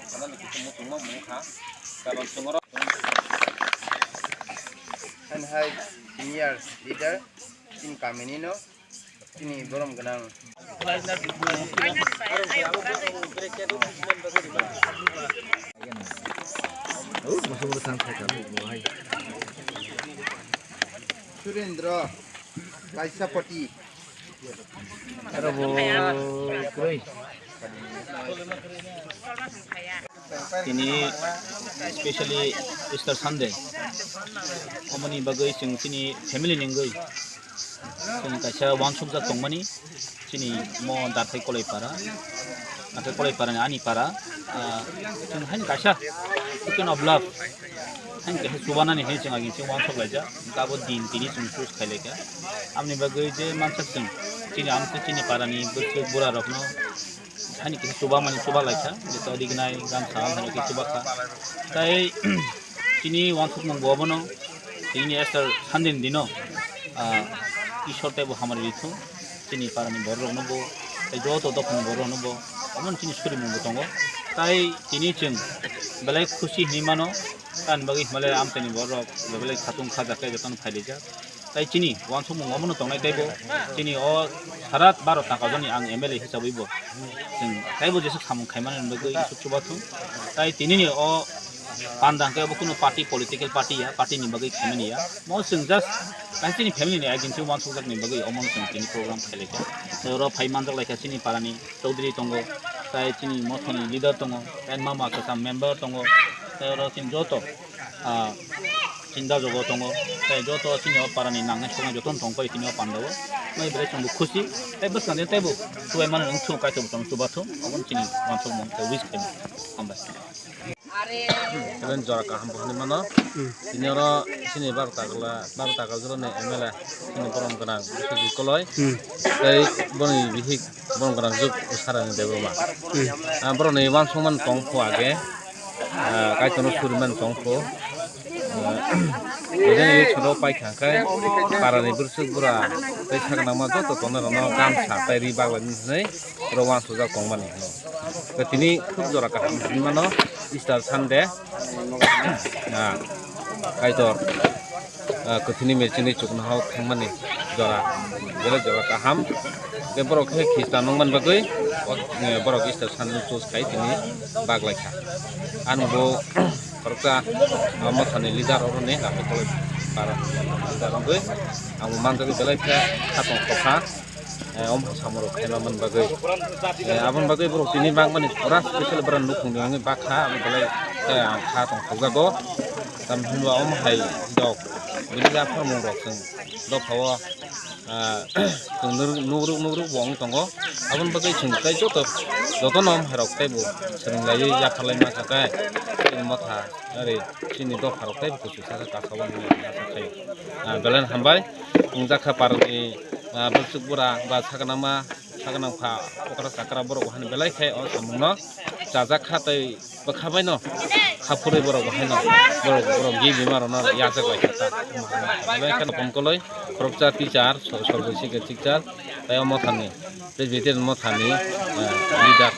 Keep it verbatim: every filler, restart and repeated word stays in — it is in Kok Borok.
Ani hai senior leader, chini kamini no, chini borom gwnang. Surendra Kaisapati. Aro bo kwrwi. Tini specially Easter Sunday, omoni bagwi chwng chini family ni wngwi chwng kaisa uansukjak tongmani, chini mo Dathai Kolaipara, Dathai Kolaipara ni ani para, ah, chwng haino kaisa token of love, haino kaisa chubanani hinwi chwng agini chwng uansuk laijak, hwnkhe abo din tini chwng choose khai laikha. Aboni bagwi je mansak chwng chini amtwi chini para ni bwswk bura rokno haino kisa chuba mani chuba laikha, je to rignai gamsa ang haino khe chuba kha. Tai chini uansukmung bo abono, chini Easter Sunday ni dino, ah, Ishwar teibo hamari rithung, chini para ni borok rokno bo, tei joto dophani borok rokno bo, omo chini surimung bo tongo. Tai tini chwng belai khusi hinwi mano, tamni bagwi himlai amchaini borok belai khatung kha jakhe jotono phailijak. Tai chini uansukmung omono tongnai teibo, chini o sarat baro taka joni ang M L A hisabwi bo chwng teibo jesuk samung khaimani bagwi isuk chubathung. Tai tinini o panda hwnkhe obo kunu party, political party ya, party ni bagwi khaimani ya. Mo chwng just kaisa chini family ni agency uansukjakni bagwi omono chwng tini program khailaikha. Tai oro phai manjak laikha chini parani Chaudhary tongo, tai chini mothani leader tongo, tai mama kwcham member tongo, tai oro chini joto, ah, chinda jogo tongo, tai joto chini o parani nangnai soknai jotono tongpai tini o pandao. Mai belai chwngbo khusi, tai bwskang teibo chubai mano wngthung, Kaitor bo chwng chubathung, obo chini uansukmung tei wish khaimung. Hambai. Even jora kaham bo hinwi mano. Hmm. Tini oro chini baro takla, baro takla jora ni M L A, chini borom gwnang, Biswajit Koloi. Hmm. Tei boni bihik borom gwnang juk Sarani Debbarma. Hmm. Ah, borokni uansukmani tong pho age. Ah, Kaitorno suriman tong pho. Ah, bini youth solo pai kha khe parani bwswk bura tei saknangma joto tongnai rokno gamsa tei ri baglaini hinwi oro uansukjak tongmani hino. Tini khub jora kaham hinwi mano Easter Sunday. Ah, Kaitor, ah, kwthwini mechini chuknohao thangmani jora, belai jora kaham. Tei borok khe Khristan wngmani bagwi, o, eh, borok Easter Sunday choose khai tini baglaikha. Ang bo khoroksa, ah, mothani leader oroni Dathai Kolaipara leader wngwi ang bo manjagwi belai khe khatong kokha. Eh, omo samung rok khaima man bagwi. Eh, aboni bagwi borok tini bangmani pura special borok nukhung ni wngwi bakha, abo belai, eh, ang kha tong thokjago. Tamhinba omo hai dok bini yaphar mung rok chwng dophao, ah, chwng nur-, nugruk nugruk bo wng tongo. Aboni bagwi chwng tei joto, jotono omo hai rok teibo swrwng laiwi yaphar lai masa khe chini motha ari chini dopha rok teibo kuchuk sa khe kasao hinwi masa khaio. Ah, belai hambai. Wngjakha parni, ah, bwswk bura ba saknangma, saknang pha okra chakra borok bo hani belai khe o samungno chajakha tei bwkha baino khaphurwi borok bo haino borok, borok gibi marokno yachak lai kha ta. Belai kheno Komkoloi khoroksa teacher, sor-, sorgwi sikhe teacher tei o mothani, tei bete mothani, ah, leader.